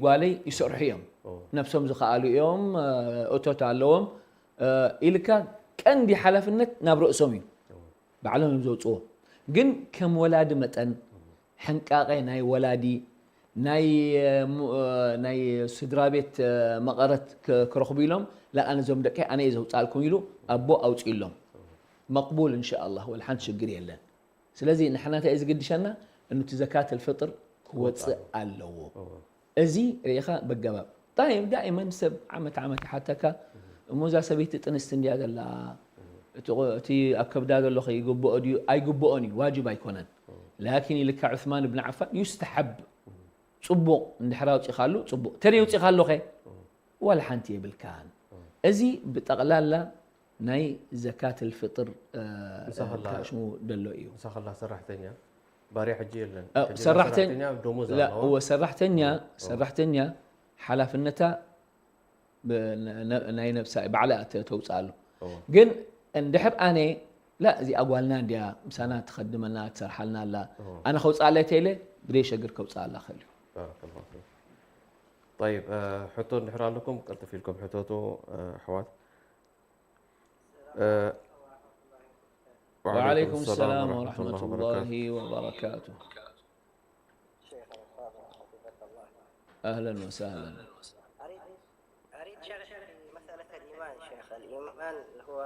ጓለይ ይሰርሑ እዮም። ነብሶም ዝኸኣሉ እዮም፣ እ፣ እቶት ኣለዎም፣ እ፣ ኢልካ ቀንዲ ሓላፍነት ናብ ርእሶም እዩ። ባዕሎም እዮም ዘውፅዎ። ግን ከም ወላዲ መጠን ሕንቃቐ ናይ ወላዲ፣ ናይ፣ እ፣ ሙ-፣ እ፣ ናይ ስድራ ቤት፣ እ፣ መቐረት ክ-፣ ክረኽቡ ኢሎም፣ ላ ኣነ እዞም ደቀይ ኣነ እየ ዘውፅኣልኩም ኢሉ ኣቦ ኣውፅኡሎም። መቕቡል እንሻኣላህ፣ ወላ ሓንቲ ሽግር የለን። ስለዚ ንሕና እንታይ እዩ ዝግድሸና? እኑ እቲ ዘካት ልፍጥር ክወፅእ ኣለዎ። እዚ ርኢኻ በገባብ። ጣይብ፣ ዳኢመን ሰብ ዓመት ዓመት ይሓተካ፣ እሞ እዛ ሰበይቲ ጥንስቲ እንድያ ዘላ፣ እቲ ቆ-፣ እቲ ኣብ ከብዳ ዘሎ ከ ይግብኦ ድዩ? ኣይግብኦን እዩ፣ ዋጅብ ኣይኮነን። ላኪን ኢልካ ዑስማን እብን ዓፋን ዩስተሓብ፣ ጽቡቕ እንድሕር ኣውጺኻሉ ጽቡቕ፣ ተደይ ኣውጺኻሉ ኸ ዋላ ሓንቲ የብልካን። እዚ ብጠቕላላ ናይ ዘካት ልፍጥር፣ እ፣ ምሳኸላ ታሽሙ ደሎ እዩ። ምሳኸላ ሰራሕተኛ ባርያ ሕጂ የለን። እ፣ ሕጂ ሰራሕተኝ-፣ ሰራሕተኛ ደሞዝ ላ፣ ኣለዋ። እወ፣ ሰራሕተኛ፣ እወ። ሰራሕተኛ ሓላፍነታ ብ-፣ ነ-፣ ነ-፣ ናይ ነብሳ ባዕላ እያ ተ-፣ ተውፅኣሉ። እወ። ግን እንድሕር ኣነ፣ ላ፣ እዚኣ ጓልና እንድያ፣ ምሳና ትኸድመና፣ ትሰርሓልና ኣላ። እወ። ኣነ ከውፅኣላ ተይለ፣ ብደይ ሸግር ከውፅኣላ ክእል እዩ። ባረከላሁ ፊክ። ጠይብ፣ እ፣ ሕቶ እንድሕር ኣለኩም፣ ቀልጥፍ ኢልኩም ሕተቱ፣ እ፣ ኣሕዋት። እ፣ وعليكم السلام ورحمة الله وبركاته. شيخنا الفاضل، حفظك الله. أهلًا وسهلًا. أريد، أريد شرح في مسألة الإيمان، شيخ. الإيمان هو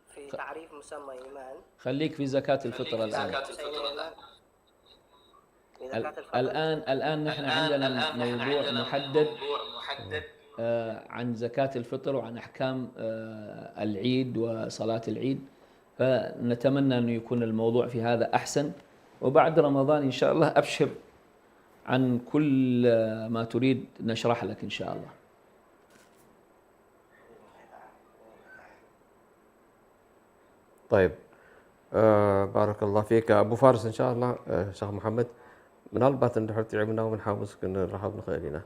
في تعريف مسمى إيمان. خليك في زكاة الفطر الآن. الآن، الآن نحن عندنا موضوع محدد، آه، عن زكاة الفطر وعن أحكام، آه، العيد وصلاة العيد، فنتمنى أن يكون الموضوع في هذا أحسن، وبعد رمضان إن شاء الله أبشر عن كل، آه، ما تريد نشرح لك إن شاء الله. طيب. آه، بارك الله فيك أبو فارس. إن شاء الله، آه، شيخ محمد، ምናልባት እንድሕር ጥዕምና እውን ሓሙስ ክንራኸብ ንኽእል ኢና።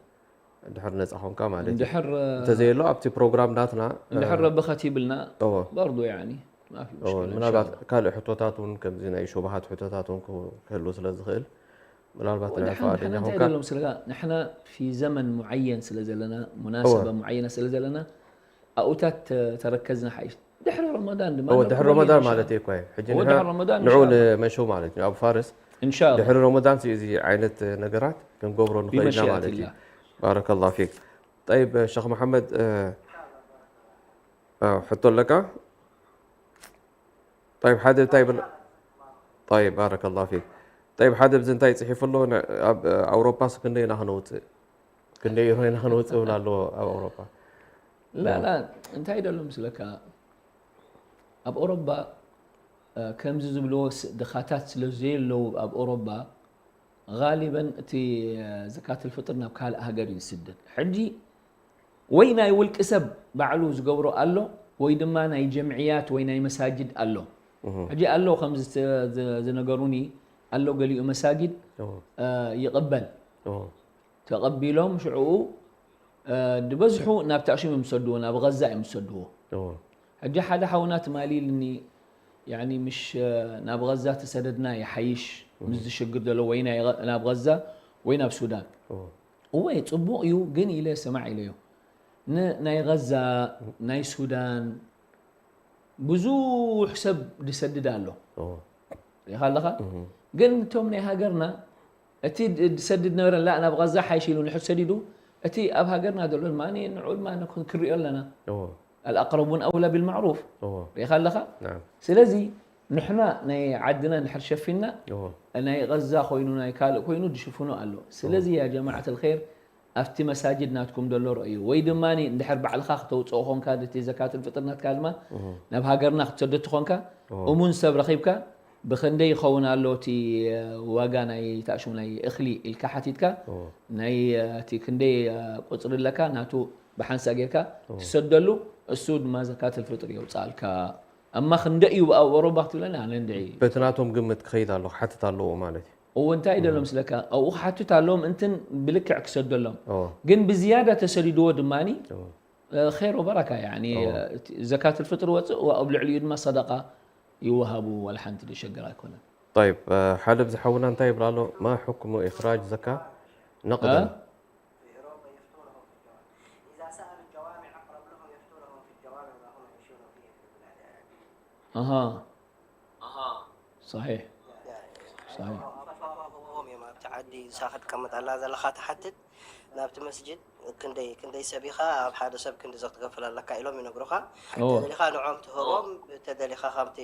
እንድሕር ነፃ ኾንካ ማለት እዩ። እንድሕር፣ እ፣ እንተዘየሎ ኣብቲ ፕሮግራም ናትና፣ እ፣ እንድሕር ረቢ ከቲብልና፣ እወ። በርዱ ያኒ፣ ማፊ እወ፣ ምሽክል፣ ምናልባት ኢንሻላህ። ካልእ ሕቶታት እውን ከምዚ ናይ ሹብሃት ሕቶታት እውን ክህሉ ስለ ዝኽእል፣ ምናልባት ወዲ ናይ ሓን-፣ ፈቓደኛ ሓን እንታይ ኾንካ ደሎም ስለካ፣ ንሕና ፊ ዘመን ሙዓየን ስለ ዘለና፣ ሙናሰባ እወ። ሙዓየና ስለ ዘለና፣ ኣብኡታት ተ-፣ ተረከዝና ሓይሽ። ድሕሪ ረመዳን ድማ እወ፣ ድሕሪ ረመዳን ማለት እዩ እኮ። ሕጂ እወ፣ ንሕና ድሕሪ ረመዳን ንዑ ኢንሻላህ። ንመሹ ማለት እዩ። ኣብ ፋርስ ኢንሻላህ። ድሕሪ ረመዳን ሲ እዚ ዓይነት ነገራት ክንገብሮ ንኽእል ኢና ማለት እዩ። ብመሽየትላህ። ባረከላሁ ፊክ። ጠይብ፣ ሸኽ መሓመድ፣ እ፣ እ፣ ሕቶ ኣለካ? ጠይብ፣ ሓደ እንታይ ይብል? ጠይብ፣ ባረከላሁ ፊክ። ጠይብ፣ ሓደ ብዚ እንታይ ጽሒፉ ኣሎ? ን-፣ ኣብ ኣውሮፓስ ክንደይ ኢና ክነውጽእ? ክንደይ ዩሮ ኢና ክንወጽእ ይብል ኣሎ ኣብ ኣውሮፓ? ላ፣ ላ፣ እንታይ ደሎ ምስለካ? ኣብ ኣውሮፓ፣ እ፣ ከምዚ ዝብልዎ ስ-፣ ድኻታት ስለ ዘየለዉ ኣብ ኣውሮፓ፣ ጋሊበን እቲ፣ እ፣ ዘካት ልፍጥር ናብ ካልእ ሃገር እዩ ዝስደድ። ሕጂ ወይ ናይ ውልቂ ሰብ ባዕሉ ዝገብሮ ኣሎ፣ ወይ ድማ ናይ ጀምዕያት ወይ ናይ መሳጅድ ኣሎ። እህ። ሕጂ ኣሎ ከምዚ ዝ-፣ ዝ-፣ ዝነገሩኒ ኣሎ፣ ገሊኡ መሳጅድ፣ እዎ። እ፣ ይቕበል። እዎ። ተቐቢሎም ሽዕኡ፣ እ፣ ዝበዝሑ ናብ ታእሽም እዮም ዝሰድዎ፣ ናብ ቐዛ እዮም ዝሰድዎ። እዎ። ሕጂ ሓደ ሓውና ትማሊ ኢልኒ፣ ያኒ ምሽ፣ እ፣ ናብ ቐዛ ተሰደድና ይሓይሽ፣ እዎ። ምስ ዝሽግር ዘሎ ወይ ናይ ቐ-፣ ናብ ቐዛ ወይ ናብ ሱዳን። እዎ። እወ፣ ጽቡቕ እዩ፣ ግን ኢለ ስማዕ ኢለዮ። ን-፣ ናይ ቐዛ፣ ናይ ሱዳን፣ ብዙሕ ሰብ ዝሰድድ ኣሎ። እዎ። ሪኢኻ ኣለኻ? እህ። ግን እቶም ናይ ሃገርና፣ እቲ ድ-፣ ዝሰድድ ነበረ፣ ላ፣ ናብ ቐዛ ሓይሽ ኢሉ ንሕር ሰዲዱ፣ እቲ ኣብ ሃገርና ዘሎ ድማ ንዑ ድማ ንክ-፣ ክንሪኦ ኣለና። እዎ። الأقربون أولى بالمعروف። እዎ። ሪኢኻ ኣለኻ? ናም። ስለዚ ንሕና ናይ ዓድና እንድሕር ሸፊንና፣ እዎ። ናይ ቐዛ ኮይኑ፣ ናይ ካልእ ኮይኑ ዝሽፍኖ ኣሎ። ስለዚ እዎ። ያ ጀማዓት الخير፣ ኣብቲ መሳጅድ ናትኩም ዘሎ ረእዩ፣ ወይ ድማ እንድሕር ባዕልኻ ክተውፅኦ ኾንካ፣ እቲ ዘካት ልፍጥር ናትካ ድማ እዎ። ናብ ሃገርና ክትሰደት ኾንካ፣ እዎ። እሙን ሰብ ረኺብካ፣ ብኽንደይ ይኸውን ኣሎ እቲ ዋጋ ናይ ታእሽሙ ናይ እኽሊ ኢልካ ሓቲትካ፣ እዎ። ናይ እቲ ክንደይ ቁፅሪ ኣለካ፣ ናቱ ብሓንሳእ ጌርካ እዎ። ትሰደሉ፣ እሱ ድማ ዘካት ልፍጥር የውፅኣልካ። ኣማ ክንደይ እዩ ኣብ ኣውሮፓ ክትብለኒ፣ ኣነ እንድዒ። በቲ ናቶም ግምት ክኸይድ ኣለኹ፣ ክሓትት ኣለዎ ማለት እዩ። እዎ፣ እንታይ እዎ። ደሎም ስለካ፣ ኣብኡ ክሓትት ኣለዎም፣ እንትን ብልክዕ ክሰደሎም። እዎ። ግን ብዝያዳ ተሰዲድዎ ድማኒ፣ እዎ። እ፣ ኸይር ወበረካ፣ ያኒ፣ እዎ። እ፣ እቲ ዘካት ልፍጥር ወፅእ፣ ወኣብ ልዕሊኡ ድማ ሰደቃ ይወሃቡ፣ ዋላ ሓንቲ ዝሸግር ኣይኮነን። طيب، እ፣ ሓደ ብዚ ሓውና እንታይ ይብል ኣሎ? ما حكم إخراج زكاة نقدا؟ እ? ኣሃ። صحيح. صحيح. ኣፋፋቦም እዮም ኣብቲ ዓዲ ንሳ ክትቀመጥ ኣላ ዘለኻ ትሓትት ናብቲ መስጅድ ክንደይ ክንደይ ሰብ ኢኻ ኣብ ሓደ ሰብ ክንዲ ዘክትከፍል ኣለካ ኢሎም ይነግሩኻ። እዎ። ተደሊኻ ንዖም ትህቦም፣ ተደሊኻ ከምቲ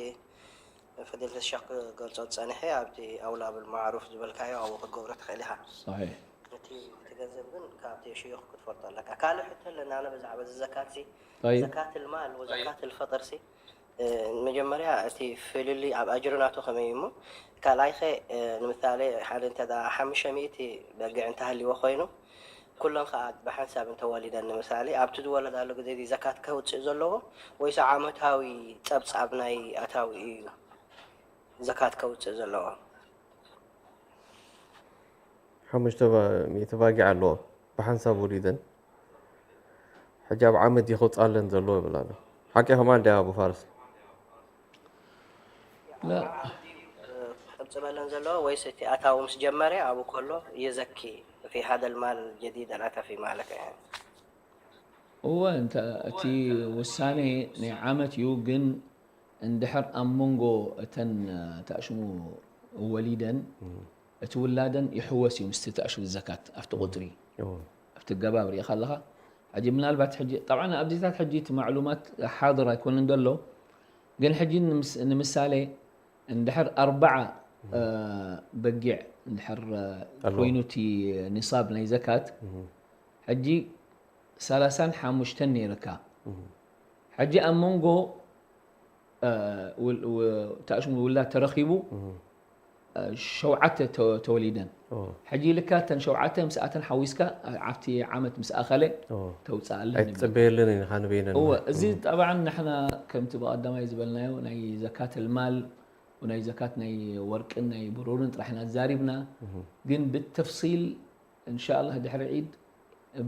ፈዲለት ሸክ ክገልጾ ዝጸንሐ ኣብቲ ኣውላ ብልማዕሩፍ ዝበልካዮ ኣብኡ ክትገብሮ ትኽእል ኢኻ። صحيح. እቲ እቲ ገንዘብ ግን ካብቲ ሽዩኽ ክትፈልጦ ኣለካ። ካልእ ሕቶ ኣለና ኣነ ብዛዕባ እዚ ዘካትሲ طيب. ዘካት ልማል ወዘካት ልፈጥርሲ መጀመርያ እቲ ፍልልይ ኣብ ኣጅሪ ናቱ ከመይ እሞ ካልኣይኸ ንምሳሌ ሓደ እንተ ሓሙሽተ ሚእቲ በጊዕ እንተሃልዎ ኮይኑ ኩለን ከዓ ብሓንሳብ እንተወሊደን ንምሳሌ ኣብቲ ዝወለዳሉ ግዜ እዚ ዘካት ከውፅእ ዘለዎ ወይስ ዓመታዊ ፀብፃብ ናይ ኣታዊ እዩ ዘካት ከውፅእ ዘለዎ? ሓሙሽተ ሚእቲ ባጊዕ ኣለዎ ብሓንሳብ ወሊደን ሕጂ ኣብ ዓመት ይኸውፃለን ዘለዎ ይብል ኣሎ። ሓቂ ከማን ዲያ ኣቡ ፋርስ? لا. ክጥብፅበለን ዘለዎ ወይስ እቲ ኣታዊ ምስ ጀመረ ኣብኡ ከሎ የዘኪ في هذا المال الجديد الأتى في مالك يعني؟ እወ እንተ እቲ ውሳኔ ናይ ዓመት እዩ፣ ግን እንድሕር ኣብ መንጎ እተን ተኣሽሙ ወሊደን እቲ ውላደን ይሕወስ እዩ ምስቲ ተኣሽሙ ዘካት ኣብቲ ቁፅሪ ኣብቲ ገባብ ሪኢኻ ኣለኻ። ሕጂ ምናልባት ሕጂ ጠብዓን ኣብዚታት ሕጂ እቲ ማዕሉማት ሓድር ኣይኮነን ዘሎ፣ ግን ሕጂ ንምስ- ንምሳሌ እንድሕር ኣርባዓ እ፣ በጊዕ እንድሕር እ፣ ኣለዎ። ኮይኑ እቲ ኒሳብ ናይ ዘካት ሕጂ ሰላሳን ሓሙሽተን ነይርካ። ሕጂ ኣብ መንጎ እ፣ ውል- ው- ተኣሽሙ ውላድ ተረኺቡ እ፣ ሸውዓተ ተ- ተወሊደን። ኦ፣ ሕጂ ኢልካ እተን ሸውዓተ ምስኣተን ሓዊስካ ኣብቲ ዓመት ምስ ኣኸለ ኦ። ተውፅኣለን ንብል። ኣይትፅበየለን ኢና ንበይነን እወ እዚ ጠብዓን ንሕና ከምቲ ብቐዳማይ ዝበልናዮ ናይ ዘካት ልማል ናይ ዘካት ናይ ወርቅን ናይ ብሩርን ጥራሕ ኢና ተዛሪብና። ግን ብተፍሲል እንሻላ ድሕሪ ዒድ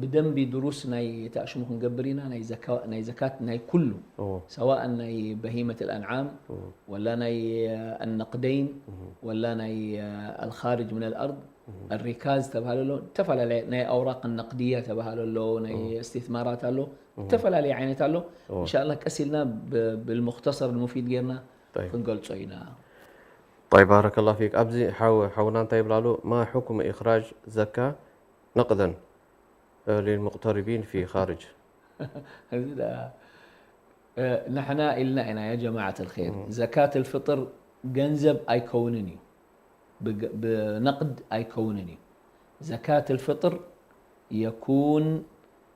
ብደንቢ ድሩስ ናይ ተኣሽሙ ክንገብር ኢና። ናይ ዘካ- ናይ ዘካት ናይ ኩሉ እዎ። ሰዋእ ናይ በሂመት ኣልኣንዓም ወላ ናይ ኣነቅደይን ወላ ናይ ኣልኻርጅ ምን ኣልኣርድ ኣሪካዝ ተባሃለ ኣሎ። ዝተፈላለየ ናይ ኣውራቅ ነቅድያ ተባሃለ ኣሎ፣ ናይ እስትትማራት ኣሎ፣ ዝተፈላለየ ዓይነት ኣሎ። እንሻላ ቀስ ኢልና ብ- ብልሙክተሰር ልሙፊድ ጌርና طيب. ክንገልጾ ኢና። طيب، بارك الله فيك. ኣብዚ ሓው- ሓውና እንታይ ይብላሉ? ما حكم إخراج زكاة نقدا للمغتربين في خارج؟ እዚ ደኣ፣ እ፣ ንሕና ኢልና ኢና ያ ጀማዓት ልኸይር ዘካት ልፍጥር ገንዘብ ኣይከውንን እዩ። ብገ- ብነቅድ ኣይከውንን እዩ። ዘካት ልፍጥር የኩን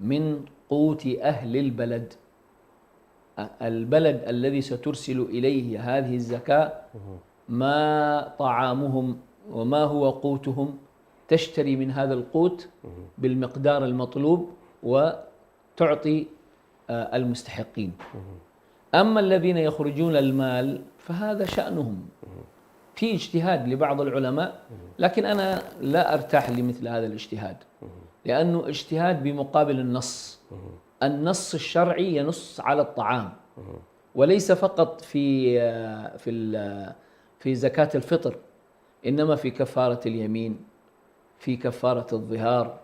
ምን ቁቲ ኣህሊ ልበለድ። البلد الذي سترسل إليه هذه الزكاة ما طعامهم وما هو قوتهم، تشتري من هذا القوت بالمقدار المطلوب وتعطي آه، المستحقين. أما الذين يخرجون المال فهذا شأنهم. في اجتهاد لبعض العلماء، لكن أنا لا أرتاح لمثل هذا الاجتهاد، لأنه اجتهاد بمقابل النص. النص الشرعي ينص على الطعام، وليس فقط في في ال- في زكاة الفطر، إنما في كفارة اليمين، في كفارة الظهار،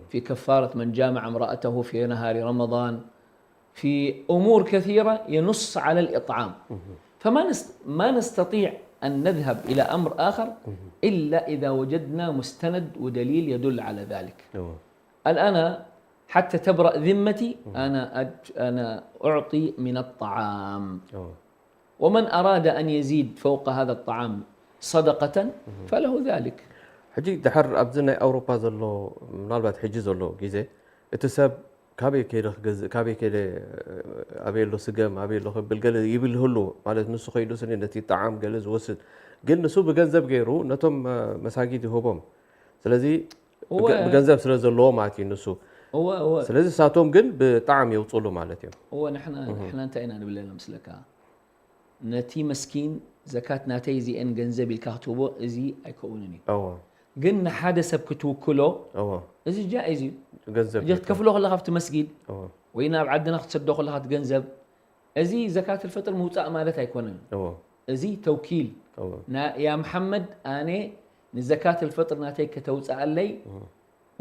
في كفارة من جامع امرأته في نهار رمضان، في أمور كثيرة ينص على الإطعام. فما نست- ما نستطيع أن نذهب إلى أمر آخر إلا إذا وجدنا مستند ودليل يدل على ذلك. እዎ። الآن حتى تبرأ ذمتي أنا أج- أنا أعطي من الطعام. እዎ። ومن أراد أن يزيد فوق هذا الطعام صدقة فله ذلك. ሕጂ ድሓር ኣብዚ ናይ ኣውሮፓ ዘሎ ምናልባት ሕጂ ዘሎ ግዜ እቲ ሰብ ካበይ ከይደ ክገዝእ ካበይ ከይደ ኣበይ ኣሎ ስገም ኣበይ ኣሎ ክብል ገለ ይብል ህሉ ማለት ንሱ ከይዱ ስኒ ነቲ ጣዓም ገለ ዝወስድ ግን ንሱ ብገንዘብ ገይሩ ነቶም መሳጊድ ይህቦም። ስለዚ እወ። ብገ- ብገንዘብ ስለ ዘለዎ ማለት እዩ ንሱ። እወ እወ ስለዚ ሳቶም ግን ብጣዕሚ የውፅሉ ማለት እዮም። እወ ንሕና ንሕና እንታይ ኢና ንብል ኣለና ምስለካ ነቲ መስኪን ዘካት ናተይ እዚአን ገንዘብ ኢልካ ክትህቦ እዚ ኣይከውንን እዩ። እዎ ግን ንሓደ ሰብ ክትውክሎ እዎ እዚ ጃኢዝ እዩ። ገንዘብ ሕጂ ክትከፍሎ ከለካ ኣብቲ መስጊድ እዎ ወይ ናብ ዓድና ክትሰዶ ከለካ እቲ ገንዘብ እዚ ዘካት ልፈጥር ምውፃእ ማለት ኣይኮነን። እዎ እዚ ተውኪል እዎ ና- ያ መሓመድ ኣነ ንዘካት ልፈጥር ናተይ ከተውፅኣለይ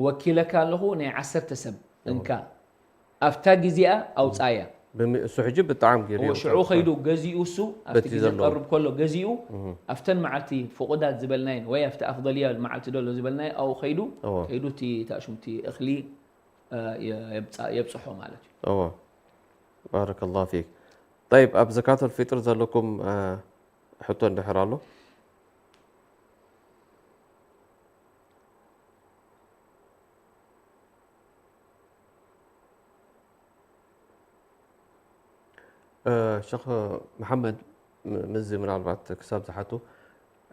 ወኪለካ ኣለኹ ናይ ዓሰርተ ሰብ እንካ ኣብታ ግዜኣ ኣውፃያ ብሚ-፣ እሱ ሕጂ ብጣዕሚ ገይሩ እዎ፣ እዩ ሽዑ ከርብ-፣ ከይዱ ገዚኡ፣ እሱ ኣብቲ በቲ ግዜ ዘለዎ። ቀርብ ከሎ ገዚኡ፣ እህ። ኣብተን መዓልቲ ፍቑዳት ዝበልናየን ወይ ኣብቲ ኣፍደልያ መዓልቲ ደሎ ዝበልናዮ ኣብኡ ከይዱ፣ እዎ። ከይዱ እቲ ታሽሙቲ እኽሊ፣ እ፣ የ-፣ የብጻ-፣ የብጽሖ ማለት እዩ። እዎ። ባረከላሁ ፊክ። ጠይብ፣ ኣብ ዘካተል ፊጥር ዘለኩም፣ እ፣ ሕቶ እንድሕር ኣሎ? እ፣ ሸኽ መሓመድ፣ ም-፣ ምስዚ ምናልባት ክሳብ ዝሓቱ፣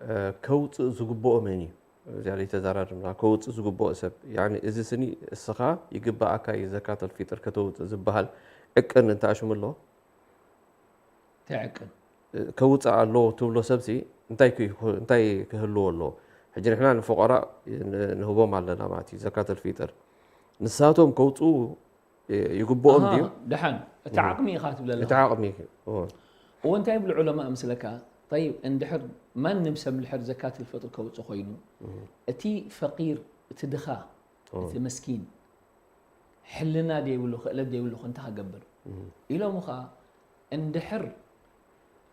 እ፣ ከውፅእ ዝግብኦ መን እዩ? እዚኣ ላይ ተዛራርብና። ከውፅእ ዝግብኦ ሰብ፣ ያኒ፣ እዚ ስኒ እስኻ ይግብኣካ እዩ ዘካተል ፊጥር ከተውፅእ ዝበሃል ዕቅን እንተኣሽሙ ኣሎ? እንታይ ዕቅን? እ፣ ከውፅእ ኣለዎ ትብሎ ሰብሲ እንታይ ክይኮ-፣ እንታይ ክህልዎ ኣለዎ? ሕጂ ንሕና ንፈቆራ ን-፣ ንህቦም ኣለና ማለት እዩ፣ ዘካተል ፊጥር። ንሳቶም ከውፅኡ ይ-፣ ይግብኦም ኣሃ፣ ድዩ? ደሓን። እቲ እህ። ዓቕሚ ኢኻ ትብል ኣለኻ። እቲ ዓቕሚ፣ እዎ። እዎ፣ እንታይ ይብሉ ዑለማእ ምስለካ? ጠይብ፣ እንድሕር ማንም ሰብ እንድሕር ዘካተል ፊጥር ከውፅእ ኮይኑ፣ እህ። እቲ ፈቂር፣ እቲ ድኻ፣ እዎ። እቲ መስኪን፣ ሕልና ደይብሉ፣ ክእለት ደይብሉ፣ እንታይ ክገብር? እህ። ኢሎም ኸኣ፣ እንድሕር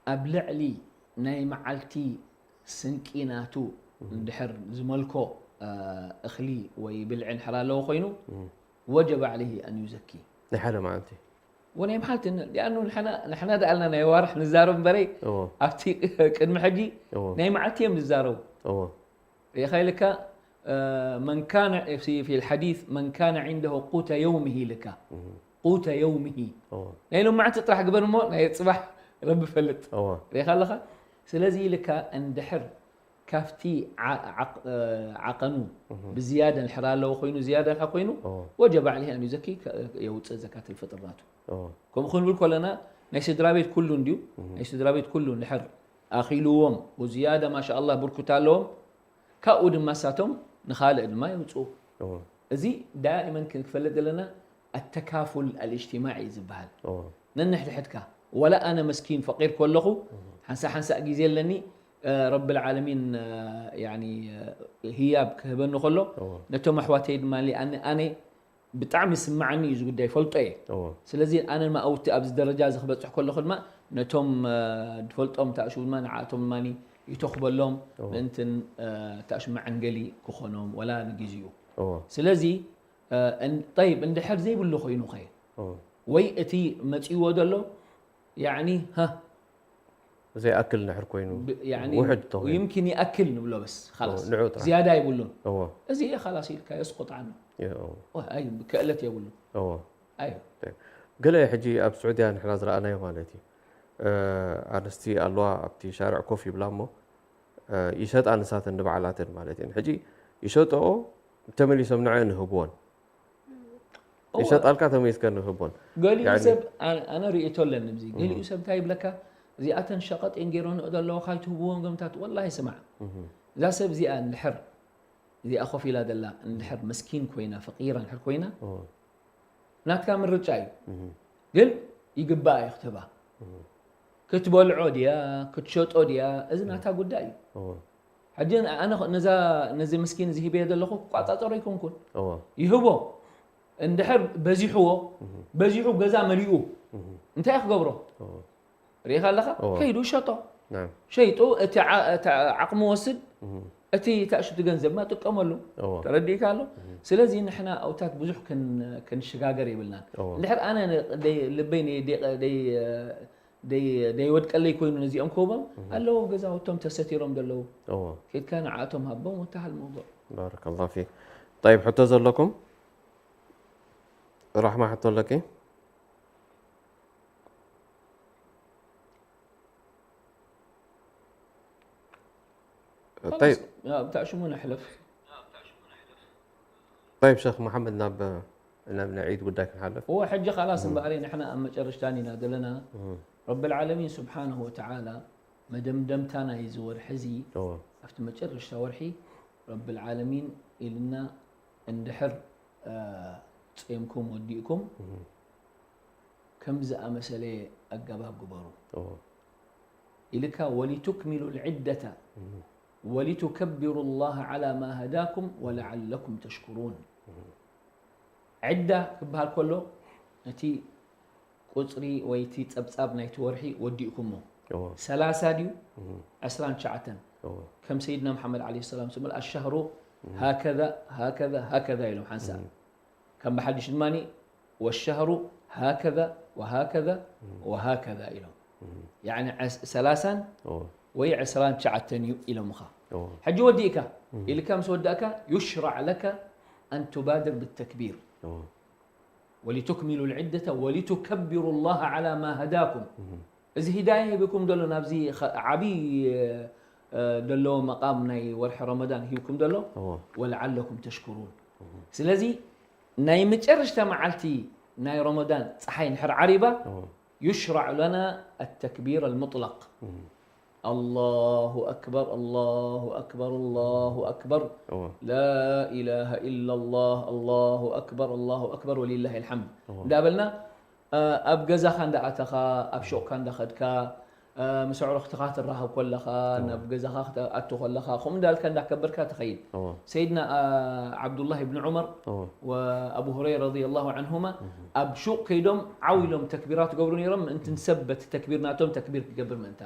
ኣብ ልዕሊ ናይ መዓልቲ ስንቂ ናቱ እህ። እንድሕር ዝመልኮ፣ እ፣ እኽሊ ወይ ብልዒ እንድሕር ኣለዎ ኮይኑ፣ እህ። ወጀበ ዓለይሂ ኣን ዩዘኪ። ናይ ሓደ መዓልቲ። ወናይ መዓልቲ ን-፣ ሊኣኑ ንሕና፣ ንሕና ደኣልና ናይ ዋርሕ ንዛረብ እምበረይ፣ እዎ። ኣብቲ ቅድሚ ሕጂ እዎ። ናይ መዓልቲ እዮም ዝዛረቡ። እዎ። ሪኢኻ ኢልካ፣ እ፣ መን ካነ ፊ፣ ፊ ልሓዲስ መን ካነ ዒንደሁ ቁተ የውሚሂ ኢልካ። እህ። ቁተ የውሚሂ። እዎ። ናይ ሎማዕንቲ ጥራሕ ግበር እሞ ናይ ጽባሕ ረቢ ይፈልጥ። እዎ። ሪኢኻ ኣለኻ? ስለዚ ኢልካ እንድሕር ካብቲ ዓ-፣ ዓቕ-፣ እ፣ ዓቐኑ እህ። ብዝያዳ እንድሕር ኣለዎ ኮይኑ፣ ዝያዳ እንድሕር ኮይኑ፣ እዎ። ወጀበ ዓለይሂ ኣን ዩዘኪ ከ-፣ የውፅእ ዘካተል ፍጥር ናቱ። እዎ። ከምኡ ክንብል ከለና ናይ ስድራ ቤት ኩሉ እንድዩ፣ እህ። ናይ ስድራ ቤት ኩሉ እንድሕር ኣኺልዎም፣ ወዝያዳ ማሻ ኣላህ ብርኩት ኣለዎም፣ ካብኡ ድማ እሳቶም ንኻልእ ድማ የውፅኡ። እዎ። እዚ ዳኢመን ክንፈልጥ ዘለና ኣተካፉል ኣልእጅትማዒ እዩ ዝበሃል። እዎ። ነንሕድሕድካ፣ ወላ ኣነ መስኪን ፈቂር ከለኹ፣ እዎ። ሓንሳእ ሓንሳእ ግዜ ኣለኒ፣ እ፣ ረብል ዓለሚን፣ እ፣ ያኒ፣ እ፣ ህያብ ክህበኒ ከሎ፣ እዎ። ነቶም ኣሕዋተይ ድማ ኣነ፣ ኣነ ብጣዕሚ ይስምዓኒ እዩ እዚ ጉዳይ፣ ይፈልጦ እየ። እዎ። ስለዚ ኣነ ድማ ኣብቲ፣ ኣብዚ ደረጃ እዚ ክበጽሕ ከለኹ ድማ ነቶም፣ እ፣ ዝፈልጦም ተኣሽቡ ድማ ንዓኣቶም ድማ ይተኽበሎም፣ እዎ። ምእንትን፣ እ፣ ተኣሽቡ መዐንገሊ ክኾኖም ወላ ንግዜኡ። እዎ። ስለዚ፣ እ፣ እን-፣ ጠይብ፣ እንድሕር ዘይብሉ ኮይኑኸ? እዎ። ወይ እቲ መጺእዎ ዘሎ፣ ያዕኒ፣ ሃ፣ ዘይኣክል እንድሕር ኮይኑ፣ ብ-፣ ያዕኒ፣ ውሕድ ተኾይኑ። ይምኪን ይኣክል ንብሎ በስ፣ ኻላስ። እዎ፣ ንዑ ጥራሕ። ዝያዳ የብሉን። እዎ። እዚ እየ ኻላስ ኢልካ የስቁጥ ዓኑ። እዎ። ዋ፣ ኣይ፣ ክእለት የብሉን። እዎ። ኣይ። ገለ ሕጂ ኣብ ስዑድያ ንሕና ዝረኣናዮ ማለት እዩ። እ፣ ኣንስቲ ኣለዋ ኣብቲ ሻርዕ ኮፍ ይብላ እሞ፣ እ፣ ይሸጣ ንሳተን ንባዕላተን ማለት እየን። ሕጂ ይሸጥኦ ተመሊሶም ንዐን ይህብወን። እወ። ይሸጣልካ ተመሊስካ ንህቦን። ገሊኡ ያኒ ሰብ፣ ኣነ፣ ኣነ ርእይቶ ኣለኒ ኣብዚ። እም። ገሊኡ ሰብ እንታይ ይብለካ? እዚኣተን ሸቐጥ እየን ገይረንኦ ዘለዋ፣ ካይትህብዎ ገምታት፣ ወላሂ ስማዕ። እም። እዛ ሰብ እዚኣ እንድሕር፣ እዚኣ ኮፍ ኢላ ዘላ እንድሕር መስኪን ኮይና፣ ፈቂራ እንድሕር ኮይና፣ እም። ናትካ ምርጫ እዩ። እም። ግን ይግባእ እዩ ክትህባ። እም። ክትበልዖ ድያ፣ ክትሸጦ ድያ፣ እዚ ናታ ጉዳይ እዩ። እዎ። ሕጂ ኣነ ኸ-፣ ነዛ፣ ነዚ ምስኪን እዚ ሂበዮ ዘለኹ ክቋጻጸሮ ኣይኮንኩን። እዎ። ይህቦ። እንድሕር በዚሕዎ፣ እህ። በዚሑ ገዛ መሊኡ፣ እህ። እንታይ ክገብሮ? እዎ። ርኢኻ ኣለኻ? እዎ። ከይዱ ሸጦ። ናም። ሸይጡ እቲ ዓ-፣ እቲ ዓቕሚ ወስድ፣ እህ። እቲ ታእሽቱ ገንዘብማ ጥቀመሉ። እዎ። ተረዲእካ ኣሎ? እህ። ስለዚ ንሕና ኣውታት ብዙሕ ክን-፣ ክንሸጋገር የብልናን። እዎ። እንድሕር ኣነ ን-፣ ደይ-፣ ልበይ ን-፣ ደይ-፣ ደይ-፣ ደይ-፣ ደይወድቀለይ ኮይኑ ነዚኦም ክህቦም እህ። ኣለዉ ኣብ ገዛውቶም ተሰቲሮም ዘለዉ። እዎ። ኬድካ ንዓኣቶም ሃቦም ወተሃል መውضوع። ባረከላሁ ፊክ። ጠይብ፣ ሕቶ ዘለኩም? ራሕማ ሕቶ ኣለኪ? ኸላስ፣ ጠይብ። ያ፣ ብታዕ ሽሙ ንሕለፍ። ጠይብ ሸኽ መሓመድ፣ ናብ፣ ናብ ናይ ዒድ ጉዳይ ክንሓልፍ። እወ፣ ሕጂ ኸላስ እም። እምበኣር ንሕና ኣብ መጨረሽታን ኢና ዘለና። እም። ረብል ዓለሚን ስብሓነሁ ወተዓላ መደምደምታ ናይዚ ወርሒ እዚ፣ እወ። ኣብቲ መጨረሽታ ወርሒ ረብል ዓለሚን ኢልና እንድሕር፣ እ፣ ጾምኩም ወዲእኩም፣ እም። ከም ዝኣመሰለ ኣገባብ ግበሩ። እዎ። ኢልካ ወሊቱክሚሉ ልዕደተ እህ። ወሊቱከቢሩ ላህ ዓላ ማ ሃዳኩም ወለዓለኩም ተሽኩሩን። እህ። ዕዳ ክበሃል ከሎ ነቲ ቁጽሪ ወይ እቲ ጸብጻብ ናይቲ ወርሒ ወዲእኩሞ። ሰላሳ ድዩ ዕስራን ትሽዓተን? ከም ሰይድና መሓመድ ዓለይሂ ሰላም ዝብል ኣሻህሩ ሃከዛ ሃከዛ ሃከዛ ኢሎም ሓንሳእ። ከም ብሓድሽ ድማ ወሻህሩ ሃከዛ ወሃከዛ ወሃከዛ ኢሎም። ያዕኒ ሰላሳን ወይ ዕስራን ትሽዓተን እዩ ኢሎምኻ። ሕጂ ወዲእካ ኢልካ ምስ ወዳእካ ዩሽራዕ ለካ ኣን ቱባድር ብተክቢር ወሊቱክሚሉ ልዕደተ ወሊቱከቢሩ ላሃ ዓላ ማ ሃዳኩም። እዚ ሂዳያ ሂብኩም ዘሎ ናብዚ ዓብይ ደሎ መቃም ናይ ወርሒ ረመዳን ሂብኩም ዘሎ ወለዓለኩም ተሽኩሩን። ስለዚ ናይ መጨረሽታ መዓልቲ ናይ ረመዳን ፀሓይ እንድሕር ዓሪባ ዩሽራዕ ለና ኣተክቢር ኣልሙጥለቅ። ኣላሁ ኣክበር ኣላሁ ኣክበር ኣላሁ ኣክበር ላኢላሃ ኢላላህ ኣላሁ ኣክበር ኣላሁ ኣክበር ወሊላሂ ልሓምድ እንዳበልና ኣብ ገዛኻ እንዳኣተኻ ኣብ ሹቕካ እንዳኸድካ ምስ ኣዕሩኽትኻ ትራኸብ ከለኻ ናብ ገዛኻ ክትኣቱ ከለኻ ከምኡ እንዳልካ እንዳከበርካ ትኸይድ። ሰይድና ዓብዱላህ ብን ዑመር ወኣቡ ሁረይራ ረዲየላሁ ዓንሁማ ኣብ ሹቕ ከይዶም ዓው ኢሎም ተክቢራ ትገብሩ ነይሮም ምእንቲ ንሰብ በቲ ተክቢር ናቶም ተክቢር ክገብር ምእንታ።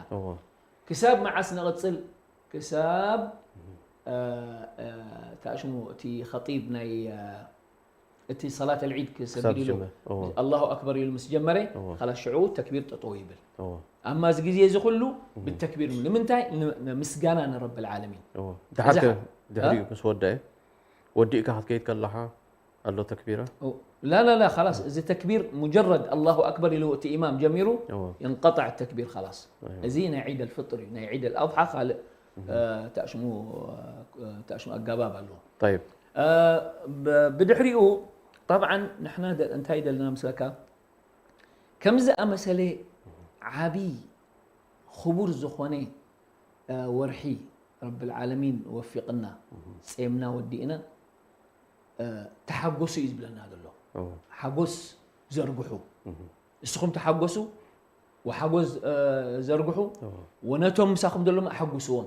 ክሳብ መዓስ ንቕጽል? ክሳብ ታሽሙ እቲ ኸጢብ ናይ እቲ ሰላት ኣልዒድ ክሰግድ ኢሉ ኣላሁ ኣክበር ኢሉ ምስ ጀመረ ካላስ ሽዑ ተክቢር ጠጠው ይብል። ኣማ እዚ ግዜ እዚ ኩሉ ብተክቢር ንምንታይ? ምስጋና ንረብ ልዓለሚን። ድሓር ድሕሪኡ ምስ ወደአ ወዲእካ ክትከይድ ከለኻ ኣሎ ተክቢራ? ላላላ ላስ እዚ ተክቢር ሙጀረድ ኣላሁ ኣክበር ኢሉ እቲ ኢማም ጀሚሩ የንቀጣዕ ተክቢር ላስ። እዚ ናይ ዒድ ኣልፍጥር እዩ። ናይ ዒድ ኣልኣድሓ ካልእ ታሽሙ ኣጋባብ ኣለዎ። ብድሕሪኡ ጠብዓን ንሕና እንታይ ደልና ምስለካ ከምዚ ኣመሰለ ዓብይ ክቡር ዝኾነ ወርሒ ረብ ልዓለሚን ወፊቕና ጼምና ወዲእና ተሓጎሱ እዩ ዝብለና ዘሎ። ሓጎስ ዘርግሑ። እስኹም ተሓጎሱ ወሓጎስ ዘርግሑ ወነቶም ምሳኹም ዘለዎም ኣሓጉስዎም።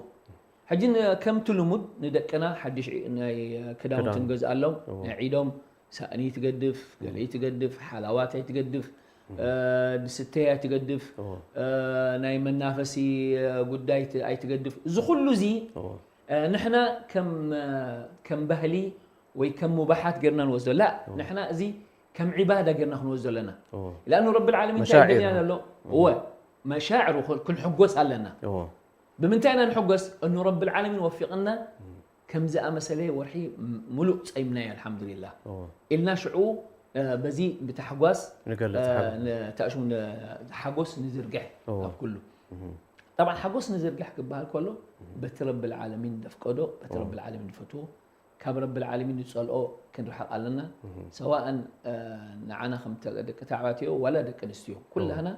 ሕጂ ከምቲ ልሙድ ንደቅና ሓድሽ ናይ ክዳውንቲ ንገዝኣሎም ናይ ዒዶም ሳእኒ ትገድፍ፣ ገለ ትገድፍ፣ ሓላዋት ኣይትገድፍ፣ ድስተይ ኣይትገድፍ፣ ናይ መናፈሲ ጉዳይ ኣይትገድፍ። እዚ ኩሉ እዚ ንሕና ከም ባህሊ ወይ ከም ሙባሓት ጌርና ንወስዶ። ላ ንሕና እዚ ከም ዒባዳ ጌርና ክንወስዶ ኣለና። ላኣኑ ረብ ልዓለሚን እንታይ ይደልያ ዘሎ? እወ መሻዕሩ ክንሕጎስ ኣለና። ብምንታይ ኢና ንሕጎስ? እኑ ረብ ልዓለሚን ወፊቕና ከምዚ ኣመሰለ ወርሒ ሙሉእ ጸይምናዮ ኣልሓምዱሊላህ ኢልና ሽዑ በዚ ብታሕጓስ ሓጎስ ንዝርግሕ ኣብ ኩሉ። ጠብዓ ሓጎስ ንዝርግሕ ክበሃል ከሎ በቲ ረብ ልዓለሚን ደፍቀዶ በቲ ረብ ልዓለሚን ዝፈትዎ ካብ ረብ ልዓለሚን ዝጸልኦ ክንርሕቕ ኣለና። ሰዋእን ንዓና ከም ደቂ ተባዕትዮ ዋላ ደቂ ኣንስትዮ ኩላህና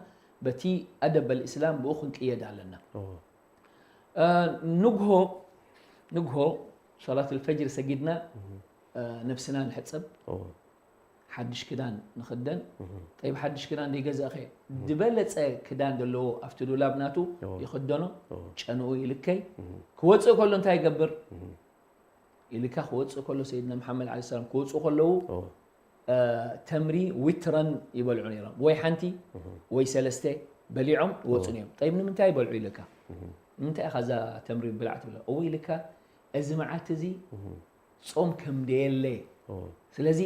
በቲ ኣደብ ኣልእስላም ብኡ ክንቅየድ ኣለና። ንግሆ ንግሆ ሶላት ልፈጅር ሰጊድና ነብስና ንሕጸብ ሓድሽ ክዳን ንኽደን። ጠይብ ሓድሽ ክዳን ዘይገዛእኸ ዝበለጸ ክዳን ዘለዎ ኣብቲ ዱላብ ናቱ ይኽደኖ። ጨንኡ ይልከይ። ክወፅእ ከሎ እንታይ ይገብር ኢልካ ክወፅእ ከሎ ሰይድና መሓመድ ዓለይሂ ሰላም ክወፅኡ ከለዉ ተምሪ ዊትረን ይበልዑ ነይሮም። ወይ ሓንቲ ወይ ሰለስተ በሊዖም ይወፁ ነይሮም። ጠይብ ንምንታይ ይበልዑ ኢልካ ንምንታይ ኢኻ እዛ ተምሪ ብላዕ ትብሎ? እው ኢልካ እዚ መዓልቲ እዚ ጾም ከም ደየለ። ስለዚ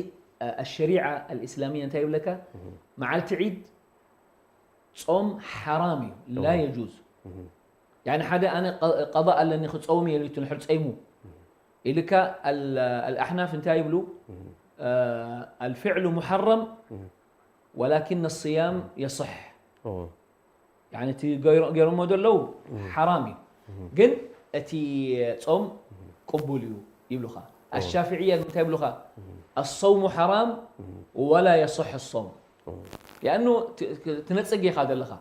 ኣሸሪዓ ኣልእስላምያ እንታይ ይብለካ? መዓልቲ ዒድ ጾም ሓራም እዩ፣ ላ የጁዝ። ያኒ ሓደ ኣነ ቀ-፣ ቀضاء ኣለኒ ክጸውም እየ ኢሉ እቲ ንሕር ጸይሙ ኢልካ ኣል-፣ ኣልኣሕናፍ እንታይ ይብሉ? ኣልፍዕሉ ሙሐረም ወላኪን ኣስያም የስሕ። ያኒ እቲ ገይሮ-፣ ገይሮሞ ዘለዉ ሓራም እዩ፣ ግን እቲ ጾም ቅቡል እዩ ይብሉኻ። ኣሻፍዕያ እንታይ ይብሉኻ? ኣሰውሙ ሓራም ወላ የስሕ ሶም። ያኑ ት-፣ ት-፣ ትነጽግ ኢኻ ዘለኻ።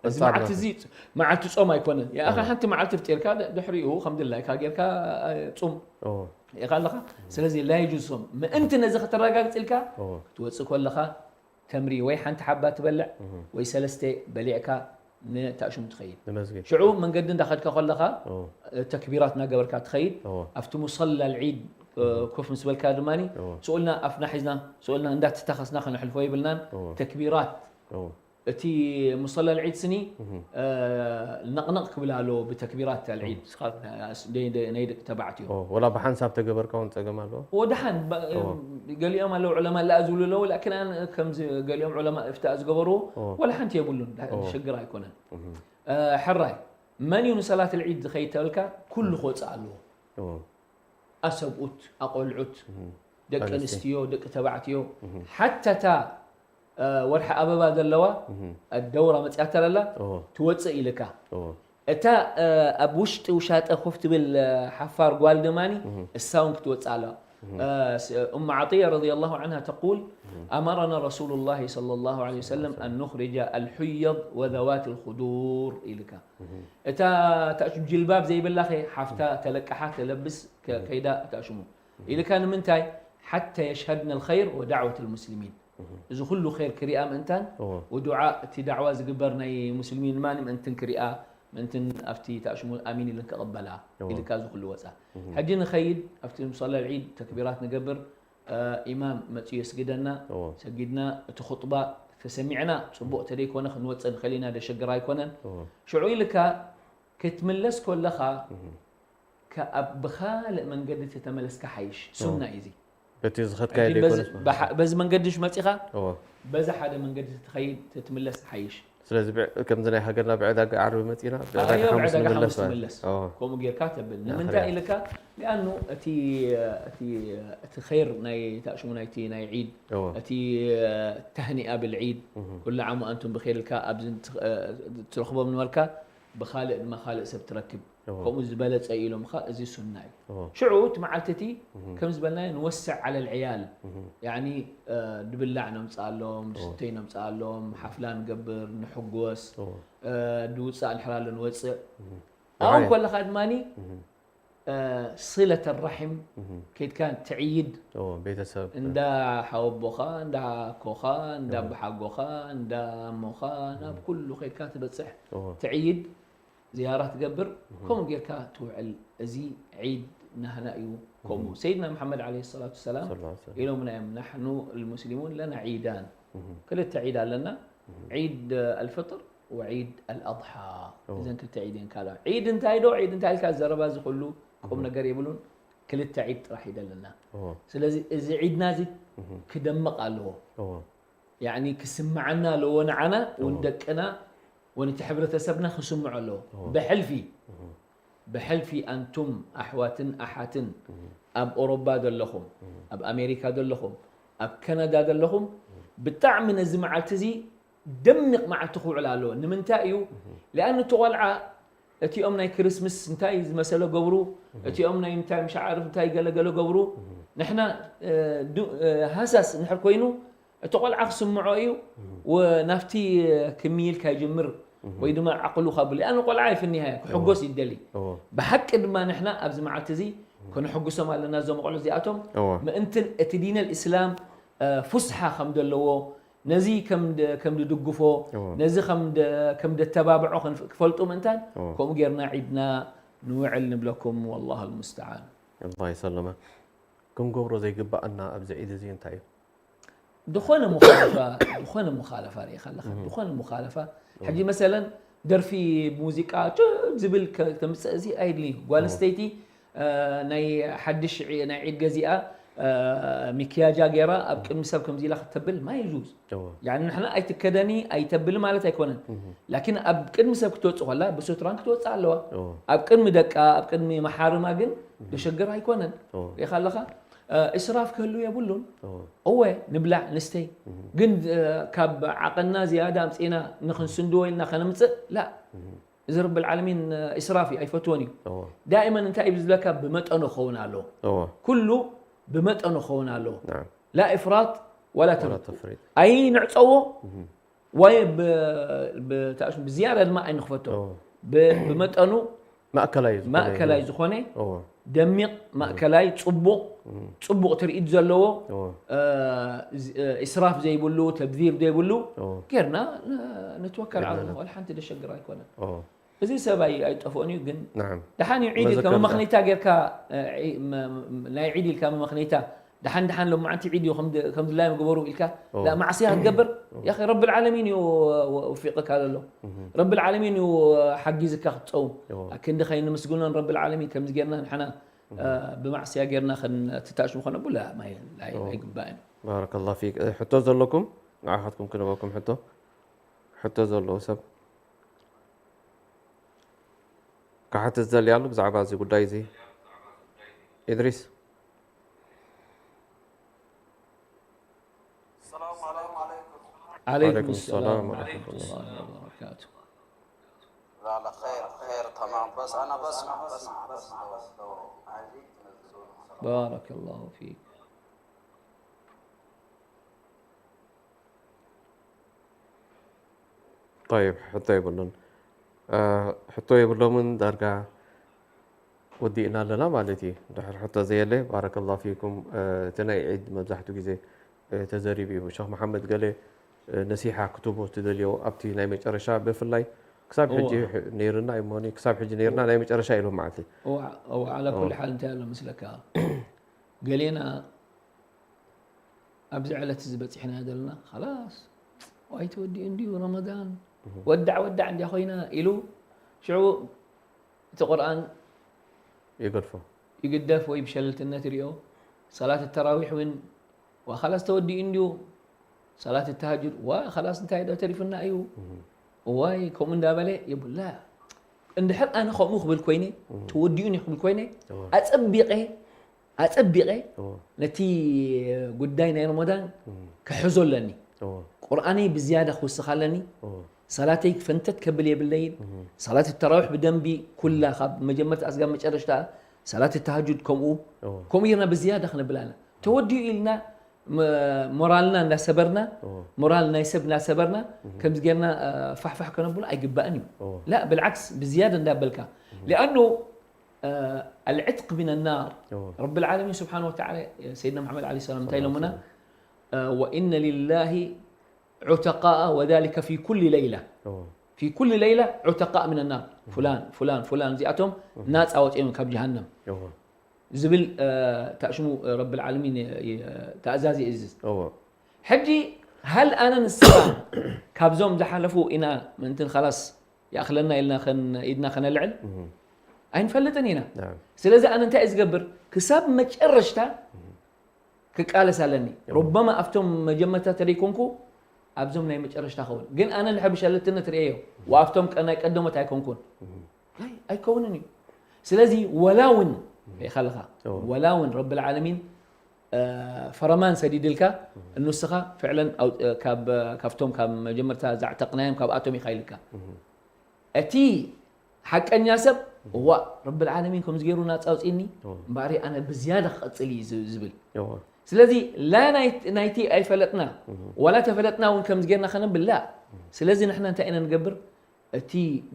እዚ መዓልቲ እዚ መዓልቲ ጾም ኣይኮነን። ያእኸ ሓንቲ መዓልቲ ፍጢርካ ድ-፣ ድሕሪኡ ከም ድላይካ ጌርካ ጹም ኢኻ ኣለኻ። ስለዚ ላ የጁዝ ሶም። ምእንቲ ነዚ ከተረጋግጽ ኢልካ ክትወጽእ ከለኻ ተምሪ ወይ ሓንቲ ሓባ ትበልዕ ወይ ሰለስተ በሊዕካ ንታእሹም ትኸይድ። ሽዑ መንገዲ እንዳኸድካ ከለኻ ተክቢራት እናገበርካ ትኸይድ። ኣብቲ ሙሰላ ልዒድ ኮፍ ምስ በልካ ድማ ስኡልና ኣፍና ሒዝና ስኡልና እንዳተታኸስና ከነሕልፎ የብልናን። ተክቢራት እቲ ሙሰላ ልዒድ ስኒ ነቕነቕ ክብል ኣለዎ ብተክቢራት ልዒድ ናይ ደቂ ተባዕትዮ። ወላ ብሓንሳብ ተገበርካ እውን ጸገም ኣለዎ። ወደሓን ገሊኦም ኣለዉ ዑለማ ላ ዝብሉ ኣለዉ ላኪን ከምዚ ገሊኦም ዑለማ እፍታ ዝገበርዎ ወላ ሓንቲ የብሉን። ሽግር ኣይኮነን። ሕራይ መን እዩ ንሰላት ልዒድ ዝኸይድ ተበልካ ኩሉ ክወፅእ ኣለዎ። ኣሰብኡት ኣቆልዑት ደቂ ኣንስትዮ ደቂ ተባዕትዮ ሓታ እታ ወርሒ ኣበባ ዘለዋ ደውራ መፅያታ ለላ ትወፅእ ኢልካ እታ ኣብ ውሽጢ ውሻጠ ኮፍ ትብል ሓፋር ጓል ድማኒ እሳ እውን ክትወፅእ ኣለዋ። أم عطية رضي الله عنها تقول أمرنا رسول الله صلى الله عليه وسلم أن نخرج الحيض وذوات الخدور ኢልካ እታ ታሽ ጅልባብ ዘይብላ ሓፍታ ተለቅሓ ተለብስ ከይዳ ታሽሙ ኢልካ ንምንታይ حتى يشهدن الخير ودعوة المسلمين እዚ ኩሉ ኸይር ክሪኣ ምእንታን ወዱዓ እቲ ዳዕዋ ዝግበር ናይ ሙስሊሚን ማን ምእንትን ክሪኣ ምእንትን ኣብቲ ታሽሙ ኣሚን ኢልን ክቕበላ ኢልካ እዚ ኩሉ ወፃ ሕጂ ንኸይድ ኣብቲ ሙሰላ ልዒድ ተክቢራት ንገብር ኢማም መፅኡ የስግደና ሰጊድና እቲ ኹጥባ ተሰሚዕና ፅቡቕ ተደይኮነ ክንወፅእ ንኽእል ኢና ደሸግር ኣይኮነን ሽዑ ኢልካ ክትምለስ ኮለኻ ብኻልእ መንገዲ ተተመለስካ ሓይሽ ሱና እዩ እዚ በቲ ዝኸድካዮ ዘይኮነስ በዚ መንገዲ ሽ መፂኻ በዛ ሓደ መንገዲ ትኸይድ ትትምለስ ሓይሽ ስለዚ ከምዚ ናይ ሃገርና ብዕዳጋ ዓርቢ መፂና ብዕዳጋ ሓሙስ ዕዳጋ ሓሙስ ንምለስ ትምለስ ከምኡ ጌርካ ተብል ንምንታይ ኢልካ ሊኣኑ እቲ ኸይር ናይ ታሽሙ ናይቲ ናይ ዒድ እቲ ተህኒኣ ብልዒድ ኩሉ ዓሙ ኣንቱም ብኸይር ኢልካ ኣብዚ ትረኽቦም ንበልካ ብኻልእ ድማ ካልእ ሰብ ትረክብ ከምኡ ዝበለፀ እዩ ኢሎም ኻ እዚ ሱና እዩ ሽዑ እቲ መዓልቲ እቲ ከም ዝበልናዮ ንወስዕ ዓለ ልዕያል ያኒ ድብላዕ ነምፅኣሎም ድስተይ ነምፅኣሎም ሓፍላ ንገብር ንሕጎስ ድውፅእ ኣልሕራሎ ንወፅእ ኣብኡ ከለኻ ድማኒ صلة الرحم ከይድካ ትዕይድ ቤተሰብ እንዳ ሓወቦኻ እንዳ ኣኮኻ እንዳ ኣቦሓጎኻ እንዳ ኣሞኻ ናብ ኩሉ ከይድካ ትበፅሕ ትዕይድ ዝያራ ትገብር ከምኡ ጌርካ ትውዕል እዚ ዒድ ናህና እዩ ከምኡ ሰይድና መሓመድ ለ ሰላቱ ሰላም ኢሎምና እዮም ናሕኑ ልሙስሊሙን ለና ዒዳን ክልተ ዒድ ኣለና ዒድ ኣልፍጥር ወዒድ ኣልኣድሓ እዘን ክልተ ዒድ እየን ካልኣ ዒድ እንታይ ዶ ዒድ እንታይ ኢልካ ዘረባ እዚ ኩሉ ቁም ነገር የብሉን ክልተ ዒድ ጥራሕ እዩ ዘለና ስለዚ እዚ ዒድና እዚ ክደምቕ ኣለዎ ያኒ ክስምዓና ኣለዎ ንዓና ወንደቅና ወንቲ ሕብረተሰብና ክስምዖ ኣለዎ ብሕልፊ ብሕልፊ ኣንቱም ኣሕዋትን ኣሓትን ኣብ ኦሮባ ዘለኹም ኣብ ኣሜሪካ ዘለኹም ኣብ ከናዳ ዘለኹም ብጣዕሚ ነዚ መዓልቲ እዚ ደሚቕ መዓልቲ ክውዕል ኣለዎ ንምንታይ እዩ ሊኣን እቲ ቆልዓ እቲኦም ናይ ክርስምስ እንታይ ዝመሰለ ገብሩ እቲኦም ናይ እንታይ ምሻዓርፍ እንታይ ገለገለ ገብሩ ንሕና ሃሳስ እንድሕር ኮይኑ እቲ ቆልዓ ክስምዖ እዩ ናብቲ ክምይል ካይጅምር ወይ ድማ ዓቅሉ ካብ ሊኣን ቆልዓ ይፍኒሃ ክሕጎስ ይደሊ ብሓቂ ድማ ንሕና ኣብዚ መዓልቲ እዚ ክንሕጉሶም ኣለና እዞም ቆልዑ እዚኣቶም ምእንትን እቲ ዲን ልእስላም ፉስሓ ከም ዘለዎ ነዚ ከም ድድግፎ ነዚ ከም ደተባብዖ ክፈልጡ ምእንታን ከምኡ ጌርና ዒድና ንውዕል ንብለኩም والله المستعان الله يسلمك ክንገብሮ ዘይግባኣና ኣብዚ ዒድ እዚ እንታይ እዩ ዝኾነ ሙኻለፋ ዝኾነ ሙኻለፋ ርኢኻ ኣለኻ ዝኾነ ሙኻለፋ ሕጂ መሰለን ደርፊ ሙዚቃ ጭ ዝብል ተምፅእ እዚ ኣይድልን እዩ ጓል ኣንስተይቲ ናይ ሓድሽ ናይ ዒድ ገዚኣ ሚክያጃ ገይራ ኣብ ቅድሚ ሰብ ከምዚ ኢላ ክተብል ማይ ዙዝ ያኒ ንሕና ኣይትከደኒ ኣይተብል ማለት ኣይኮነን ላኪን ኣብ ቅድሚ ሰብ ክትወፅእ ከላ ብሱትራን ክትወፅእ ኣለዋ ኣብ ቅድሚ ደቃ ኣብ ቅድሚ መሓርማ ግን ደሸግር ኣይኮነን ሪኢኻ ኣለኻ እስራፍ ክህሉ የብሉን እወ ንብላዕ ንስተይ ግን ካብ ዓቐንና ዝያዳ ኣምፅእና ንክንስንድዎ ኢልና ከነምፅእ ላ እዚ ረቢ ልዓለሚን እስራፍ እዩ ኣይፈትዎን እዩ ዳእመን እንታይ እዩ ዝብለካ ብመጠኑ ክኸውን ኣለዎ ኩሉ ብመጠኑ ክኸውን ኣለዎ ላ ኢፍራጥ ወላ ተፍሪጥ ኣይንዕፀዎ ወይ ብዝያዳ ድማ ኣይንኽፈቶ ብመጠኑ ማእከላይ ዝኾነ ማእከላይ ዝኾነ ደሚቕ ማእከላይ ፅቡቕ ፅቡቕ ትርኢት ዘለዎ ኢስራፍ ዘይብሉ ተብዚር ዘይብሉ ጌርና ንትወከል ዓለ ንኽእል ሓንቲ ደሸግር ኣይኮነን እዚ ሰብኣይ ኣይጠፍኦን እዩ ግን ደሓን እዩ ዒድ ኢልካ መመኽኒታ ጌርካ ናይ ዒድ ኢልካ መመኽኒታ ደሓን ደሓን ሎማዓንቲ ዒድ እዩ ከም ድ- ከም ድላዮም ግበሩ ኢልካ ኦ። ላ ማዕስያ ክትገብር ኦ። ያኺ ረብል ዓለሚን እዩ ወ- ወፊቕካ ዘሎ። እህ። ረብል ዓለሚን እዩ ሓጊዝካ ክትጸውም። ኦ። ኣክንዲ ከይንምስግኖን ረብል ዓለሚን ከምዚ ጌርና ንሕና እ፣ ብማዕስያ ጌርና ከን ትታሽሙ ከነብሉ ላ ማይ- ላይ- ኦ። ኣይግባእን። ባረከላሁ ፊክ። እ፣ ሕቶ ዘለኩም ንዓኻትኩም ክንበኩም ሕቶ ሕቶ ዘለዎ ሰብ ክሓትት ዘልያሉ ብዛዕባ እዚ ጉዳይ እዚ ኢድሪስ። السلام عليكم. عليكم وعليكم السلام السلام ورحمة ورحمة الله. الله وبركاته. لا لا، خير خير، تمام. بس انا بسمع بسمع بس لو لو عايزين تنزلون. بارك الله فيك. طيب، ሕቶ የብሉን። እ፣ ሕቶ የብሎምን፣ ዳርጋ ወዲእና ኣለና ማለት እዩ። ድሕር ሕቶ ዘየለ፣ ባረከላሁ ፊኩም። እ፣ እቲ ናይ ዒድ መብዛሕትኡ ግዜ፣ እ፣ ተዘሪቡ እዩ። ሸኽ መሓመድ፣ ገለ፣ እ፣ ነሲሓ ክትቦ ትደልዮ ኣብቲ ናይ መጨረሻ፣ ብፍላይ ክሳብ ሕጂ እዋ። ሕ- ነይርና እዩሞኒ፣ ክሳብ ሕጂ ነይርና፣ ናይ መጨረሻ ኢሎም ማለት እዩ። او او على كل حال እንታይ ኣሎ መስለካ ገሌና ኣብዚ ዕለት እዚ በፂሕና ዘለና خلاص ዋይ ተወዲኡ እንድዩ ረመዳን ወዳዕ ወዳዕ እንድያ ኮይና ኢሉ ሽዑ እቲ ቁርኣን ይገድፎ። ይግደፍ ወይ ብሸለልትነት ይሪኦ። ሰላት ተራዊሕ እውን ዋ خلاص ተወዲኡ እንድዩ ሰላት ተሃጁድ ዋ خلاص እንታይ ዶ ተሪፍና እዩ እዋይ ከምኡ እንዳበለ የብላ። እንድሕር ኣነ ከምኡ ክብል ኮይነ ተወዲኡኒ ክብል ኮይነ እዋ። ኣፀቢቐ ኣፀቢቐ እዎ። ነቲ ጉዳይ ናይ ረመዳን እም። ክሕዞ ኣለኒ። እዎ። ቁርኣነይ ብዝያዳ ክውስኽ ኣለኒ። እዎ። ሰላተይ ፈንተት ከብል የብለይን። እም። ሰላት ተራዊሕ ብደንቢ ኩላ ካብ መጀመርታ ኣስጋብ መጨረሽታ ሰላት ተሃጁድ ከምኡ እዎ። ከምኡ ጌርና ብዝያዳ ክነብል ኣለና። ተወዲኡ ኢልና መ- ሞራልና እንዳሰበርና እዎ። ሞራል ናይ ሰብ እንዳሰበርና ከምዚ ጌርና እ፣ ፋሕፋሕ ከነብሎ ኣይግባእን እዩ። እዎ። ላ ብልዓክስ ብዝያዳ እንዳበልካ لأنه العتق من النار እዎ። رب العالمين سبحانه وتعالى سيدنا محمد عليه السلام እንታይ ኢሎምና ሰላም። وإن لله عتقاء وذلك في كل ليلة እዎ። في كل ليلة عتقاء من النار فلان فلان فلان እዚኣቶም ናፃ ወፂኦም ካብ ጀሃነም እዎ። ዝብል እ፣ ታሽሙ ረብል ዓለሚን እ፣ እ፣ ተኣዛዚ እዝዝ እዎ። ሕጂ ሃል ኣነ ንስኻ ካብዞም ዝሓለፉ ኢና ምእንትን ኸላስ ይኣኽለና ኢልና ከን- ኢድና ከነልዕል እም። ኣይንፈልጥን ኢና ናም። ስለዚ ኣነ እንታይ እዩ ዝገብር ክሳብ መጨረሽታ ክቃለስ ኣለኒ ሩበማ ኣብቶም መጀመርታ ተለይኮንኩ ኣብዞም ናይ መጨረሽታ ኸውን ግን ኣነ ንድሕር ብሸለልትነት ርእየዮ ወኣብቶም ቀ- ናይ ቀደሞት ኣይኮንኩን ኣይ- ኣይከውንን እዩ ስለዚ ወላ እውን ሪኢኻ ኣለኻ እዎ። ወላ እውን ረብል ዓለሚን እ፣ ፈረማን ሰዲድልካ እንስኻ ፍዕለን ኣው- እ፣ ካብ- ካብቶም ካብ መጀመርታ ዛዕተቕናዮም ካብኣቶም ኢኻ ኢልካ እቲ ሓቀኛ ሰብ ዋ ረብል ዓለሚን ከምዚ ገይሩ ናፃ ኣውፅእኒ እዎ። እምበኣሪ ኣነ ብዝያዳ ክቐፅል እዩ ዝ- ዝብል እዎ። ስለዚ ላ ናይ- ናይቲ ኣይፈለጥና ዋላ ተፈለጥና እውን ከምዚ ጌርና ከነብል ላ ስለዚ ንሕና እንታይ ኢና ንገብር እቲ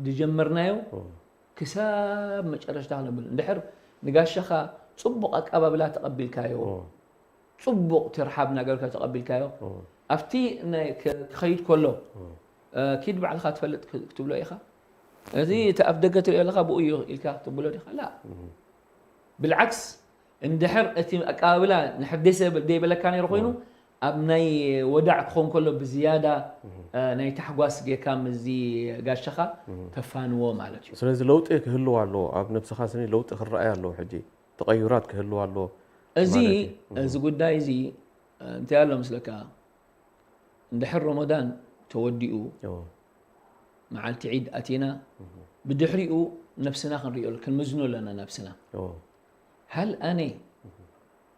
ዝጀመርናዮ እዎ። ክሳብ መጨረሽታ ክነብል እንድሕር ንጋሻኻ ፅቡቕ ኣቀባብላ ተቐቢልካዮ እዎ። ፅቡቕ ትርሓብ ናገርካ ተቐቢልካዮ እዎ። ኣብቲ ናይ- ክ- ክኸይድ ከሎ እ፣ ኪድ ባዕልኻ ትፈልጥ ክ- ክትብሎ ኢኻ እዚ እቲ ኣብ ደገ ትሪኦ ኣለኻ ብኡ እዩ ኢልካ ክትብሎ ዲኻ ላ ብልዓክስ እንድሕር እቲ ኣቀባብላ ንሕር ደይ ሰብ ደይበለካ ነይሩ ኮይኑ ኣብ ናይ ወዳዕ ክኸውን ከሎ ብዝያዳ እ፣ ናይ ታሕጓስ ጌርካ ምስዚ ጋሻኻ ተፋንዎ ማለት እዩ ስለዚ ለውጢ ክህልው ኣለዎ ኣብ ነብስኻ ስኒ ለውጢ ክረኣይ ኣለዎ ሕጂ ተቐዩራት ክህልው ኣለዎ እዚ ማለት እዩ። እዚ ጉዳይ እዚ እ፣ እንታይ ኣሎ ምስለካ እንድሕር ረመዳን ተወዲኡ እዎ። መዓልቲ ዒድ ኣቲና ብድሕሪኡ ነብስና ክንሪኦ ክንምዝኖ ኣለና ነብስና እዎ። ሃል ኣነ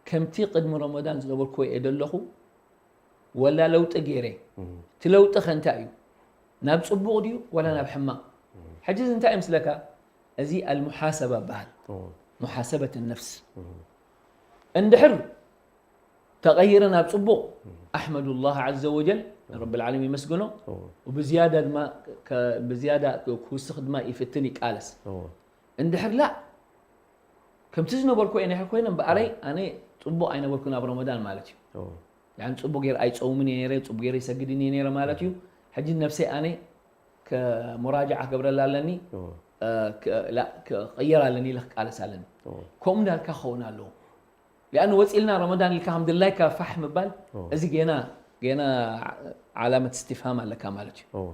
ከምቲ ቅድሚ ረመዳን ዝነበርኩዎ እየ ደለኹ ወላ ለውጢ ገይረ እም። እቲ ለውጢ ከ እንታይ እዩ ናብ ፅቡቕ ድዩ ወላ ናብ ሕማቕ ሕጂ እዚ እንታይ እዩ ምስለካ እዚ ኣልሙሓሰባ በሃል እዎ። ሙሓሰበት ነፍስ እም። እንድሕር ተቐይረ ናብ ፅቡቕ ኣሕመዱ ላህ ዘ ወጀል ረብ ልዓለም ይመስግኖ እዎ። ብዝያዳ ድማ ከ- ብዝያዳ ክውስኽ ድማ ይፍትን ይቃለስ እዎ። እንድሕር ላ ከምቲ ዝነበርኩ እየ ንሕር ኮይነ እምበኣረይ ኣነ ፅቡቕ ኣይነበርኩን ኣብ ረመዳን ማለት እዩ እዎ። ያን ፅቡቅ ገይረ ኣይፀውምን እየ ነይረ ፅቡቅ ገይረ ይሰግድን እየ ነይረ ማለት እዩ ሕጂ ነብሰይ ኣነ ከሙራጃዓ ክገብረላ ኣለኒ እዎ። እ፣ ክ- ላ- ክቕየር ኣለኒ ኢለ ክቃለስ ኣለኒ እዎ። ከምኡ እንዳልካ ክኸውን ኣለዎ ሊኣን ወፂልና ረመዳን ኢልካ ከም ድላይካ ፋሕ ምባል ኦ። እዚ ገና ገና ዓላመት እስትፍሃም ኣለካ ማለት እዩ። እዎ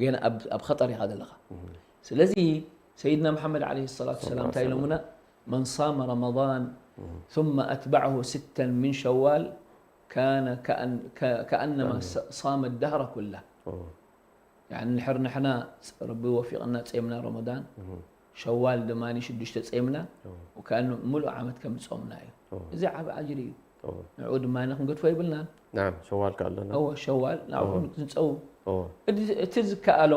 ገና ኣብ ኣብ ኸጠር ኢኻ ዘለኻ። እህ ስለዚ ሰይድና መሓመድ ዓለይሂ ሰላቱ ወሰላም እንታይ ኢሎምና? من صام رمضان ثم أتبعه ستا من شوال كان كأن ك- كأنما صام الدهر كله. እዎ يعني ንድሕር ንሕና ረቢ ወፊቕና ጼምና ረመዳን እህ ሸዋል ድማ ሽዱሽተ ጼምና እዎ وكأنه ሙሉእ ዓመት ከም ዝጾምና እዩ። እዎ እዚ ዓቢ ኣጅሪ እዩ። እዎ ንዕኡ ድማ ክንገድፎ ይብልናን። ናም ሸዋል ከኣለና እዎ ሸዋል ናብኡ እዎ። ክንጸው እዎ እቲ ዝከኣሎ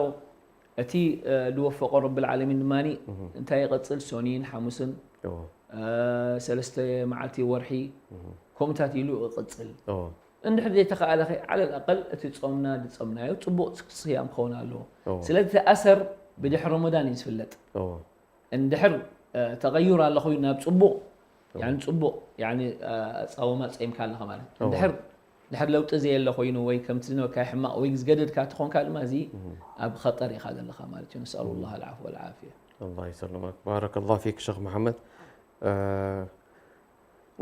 እቲ ዝወፈቆ ረቢ ልዓለሚን ድማ እንታይ ይቐጽል? ሶኒን ሓሙስን እዎ ሰለስተ መዓልቲ ወርሒ እህ ከምኡታት ኢሉ ይቕጽል። እዎ እንድሕር ዘይተኸኣለ ኸ ዓለል ኣቀል እቲ ጾምና ዝጸምናዮ ጽቡቕ ስያም ክኸውን ኣለዎ። እዎ ስለዚ እቲ ኣሰር ብድሕሪ ረመዳን እዩ ዝፍለጥ። እዎ እንድሕር ተቐዩር ኣሎ ኮይኑ ናብ ጽቡቕ ያን ጽቡቕ ያን ጻወማ ጸይምካ ኣለኻ ማለት እዩ። እዎ። እንድሕር ድሕር ለውጢ ዘየለ ኮይኑ ወይ ከምቲ ዝነበርካ ሕማቕ ወይ ዝገደድካ ትኾንካ ድማ እዚ ኣብ ኸጠር ኢኻ ዘለኻ ማለት እዩ። نسأل الله العفو والعافية. الله يسلمك بارك الله فيك شيخ محمد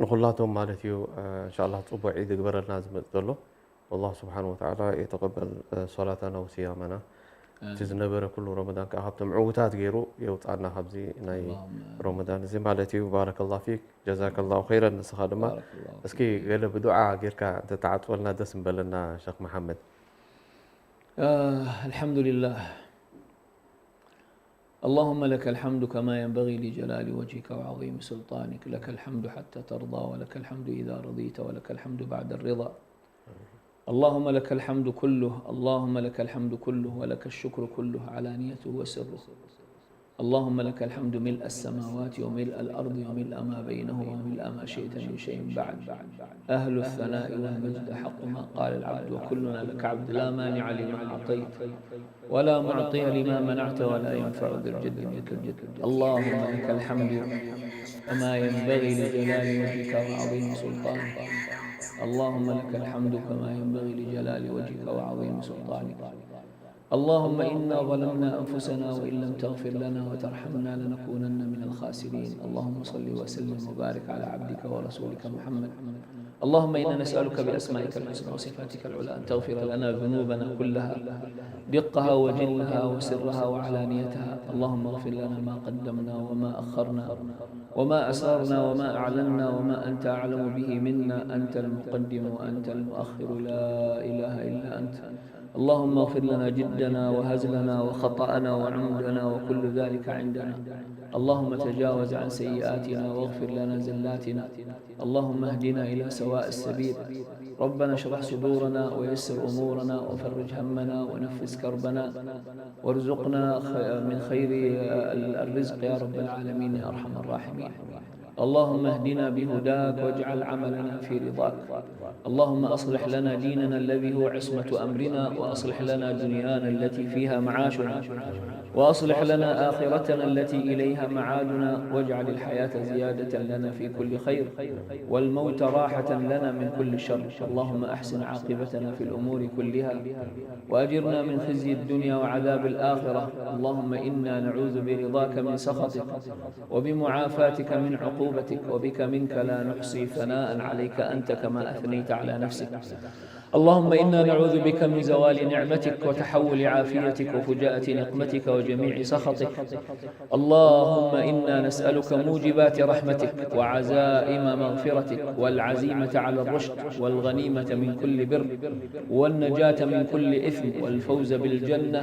ንኹላቶም ማለት እዩ። እንሻላ ፅቡቅ ዒድ ይግበረልና ዝመፅ ዘሎ። والله سبحانه وتعالى يتقبل صلاتنا وصيامنا. እቲ ዝነበረ ኩሉ ረመዳን ከዓ ካብቶም ዕውታት ገይሩ የውፃና ካብዚ ናይ اللهم ረመዳን እዚ ማለት እዩ። بارك الله فيك جزاك الله خيرا ንስኻ ድማ بارك الله እስኪ ገለ ብዱዓ ጌርካ እንተተዓፅወልና ደስ ምበለና ሸክ መሓመድ። آه الحمد لله. اللهم لك الحمد كما ينبغي لجلال وجهك وعظيم سلطانك، لك الحمد حتى ترضى، ولك الحمد إذا رضيت، ولك الحمد بعد الرضا. اللهم لك الحمد كله، اللهم لك الحمد كله، ولك الشكر كله، علانيته وسره. اللهم لك الحمد ملء السماوات وملء الأرض وملء ما بينهما وملء ما شئت من شيء بعد. أهل الثناء والمجد حق ما قال العبد وكلنا لك عبد لا مانع لما أعطيت ولا معطي لما منعت ولا ينفع ذا الجد منك الجد. اللهم لك الحمد كما ينبغي لجلال وجهك وعظيم سلطانك. اللهم لك الحمد كما ينبغي لجلال وجهك وعظيم سلطانك. اللهم إنا ظلمنا أنفسنا وإن لم تغفر لنا وترحمنا لنكونن من الخاسرين. اللهم صل وسلم وبارك على عبدك ورسولك محمد. اللهم إنا نسألك بأسمائك الحسنى وصفاتك العلى أن تغفر لنا ذنوبنا كلها، دقها وجلها وسرها وعلانيتها. اللهم اغفر لنا ما قدمنا وما أخرنا وما أسررنا وما أعلنا وما أنت أعلم به منا، أنت المقدم وأنت المؤخر، لا إله إلا أنت. اللهم اغفر لنا جدنا وهزلنا وخطأنا وعمدنا وكل ذلك عندنا. اللهم تجاوز عن سيئاتنا واغفر لنا زلاتنا. اللهم اهدنا إلى سواء السبيل. ربنا اشرح صدورنا ويسر أمورنا وفرج همنا ونفس كربنا وارزقنا خ- من خير الرزق يا رب العالمين يا أرحم الراحمين. اللهم اهدنا بهداك واجعل عملنا في رضاك. اللهم أصلح لنا ديننا الذي هو عصمة أمرنا، وأصلح لنا دنيانا التي فيها معاشنا، وأصلح لنا آخرتنا التي إليها معادنا، واجعل الحياة زيادة لنا في كل خير، والموت راحة لنا من كل شر. اللهم أحسن عاقبتنا في الأمور كلها، وأجرنا من خزي الدنيا وعذاب الآخرة. اللهم إنا نعوذ برضاك من سخطك، وبمعافاتك من عقوبتك، وبك منك لا نحصي ثناء عليك أنت كما أثنيت على نفسك. اللهم إنا نعوذ بك من زوال نعمتك وتحول عافيتك وفجاءة نقمتك وجميع سخطك. اللهم إنا نسألك موجبات رحمتك وعزائم مغفرتك والعزيمة على الرشد والغنيمة من كل بر والنجاة من كل إثم والفوز بالجنة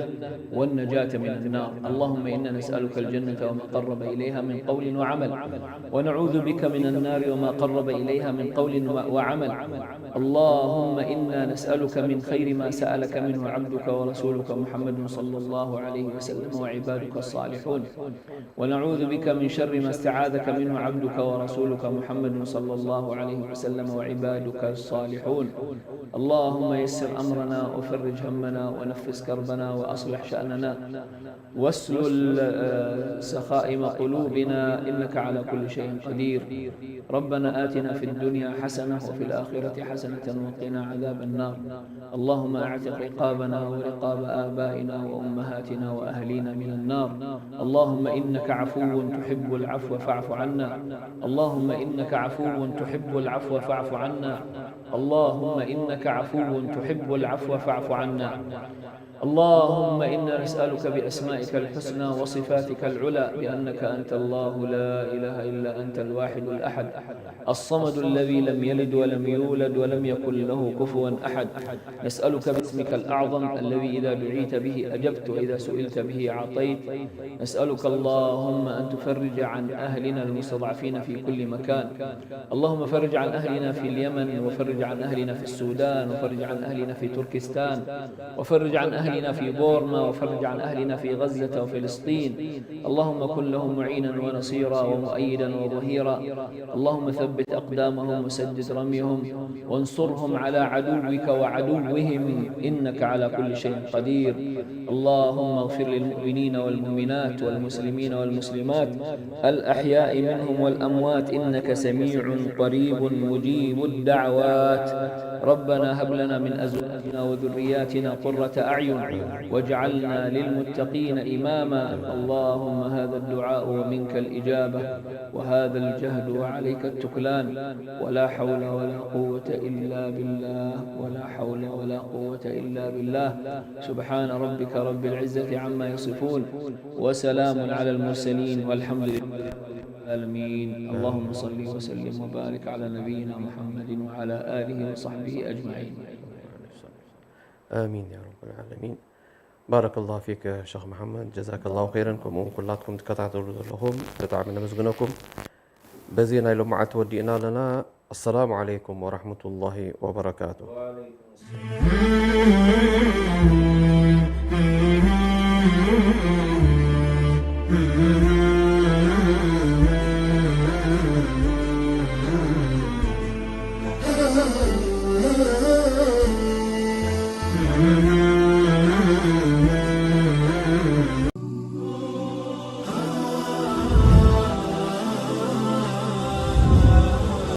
والنجاة من النار. اللهم إنا نسألك الجنة وما قرب إليها من قول وعمل، ونعوذ بك من النار وما قرب إليها من قول و- وعمل. اللهم إنا نسألك من خير ما سألك منه عبدك ورسولك محمد صلى الله عليه وسلم وعبادك الصالحون، ونعوذ بك من شر ما استعاذك منه عبدك ورسولك محمد صلى الله عليه وسلم وعبادك الصالحون. اللهم يسر أمرنا وفرج همنا ونفس كربنا وأصلح شأننا واسلل آه، سخائم قلوبنا إنك على كل شيء قدير. ربنا آتنا في الدنيا حسنة وفي الآخرة حسنة وقنا عذاب النار. اللهم أعتق رقابنا ورقاب آبائنا وأمهاتنا وأهلينا من النار. اللهم إنك عفو تحب العفو فاعف عنا. اللهم إنك عفو تحب العفو فاعف عنا. اللهم إنك عفو تحب العفو فاعف عنا. اللهم إنا نسألك بأسمائك الحسنى وصفاتك العلى بأنك أنت الله لا إله إلا أنت الواحد الأحد الصمد الذي لم يلد ولم يولد ولم يكن له كفوا أحد. نسألك باسمك الأعظم الذي إذا دعيت به أجبت وإذا سئلت به أعطيت. نسألك اللهم أن تفرج عن أهلنا المستضعفين في كل مكان. اللهم فرج عن أهلنا في اليمن، وفرج عن أهلنا في السودان، وفرج عن أهلنا في تركستان، وفرج عن أهلنا في بورما، وفرج عن أهلنا في غزة وفلسطين. اللهم كن لهم معينا ونصيرا ومؤيدا وظهيرا. اللهم ثبت أقدامهم وسدد رميهم وانصرهم على عدوك وعدوهم، إنك على كل شيء قدير. اللهم اغفر للمؤمنين والمؤمنات والمسلمين والمسلمات الأحياء منهم والأموات، إنك سميع قريب مجيب الدعوات. ربنا هب لنا من أزواجنا وذرياتنا قرة أعين واجعلنا للمتقين إماما. اللهم هذا الدعاء ومنك الإجابة، وهذا الجهد وعليك التكلان، ولا حول ولا قوة إلا بالله، ولا حول ولا قوة إلا بالله. سبحان ربك رب العزة عما يصفون، وسلام على المرسلين، والحمد لله رب العالمين. اللهم صل وسلم وبارك على نبينا محمد وعلى آله وصحبه أجمعين. ኣሚን ያ ረብ ልዓለሚን። ባረከላሁ ፊክ ሸኽ መሓመድ፣ ጀዛከላሁ ኸይረን። ከምኡ እውን ኩላትኩም ትከታተሉ ዘለኹም ብጣዕሚ ነመስግነኩም። በዚ ናይ ሎማዓንቲ ወዲእና ኣለና። ኣሰላሙ ዓለይኩም ወራሕመቱላሂ ወበረካቱ።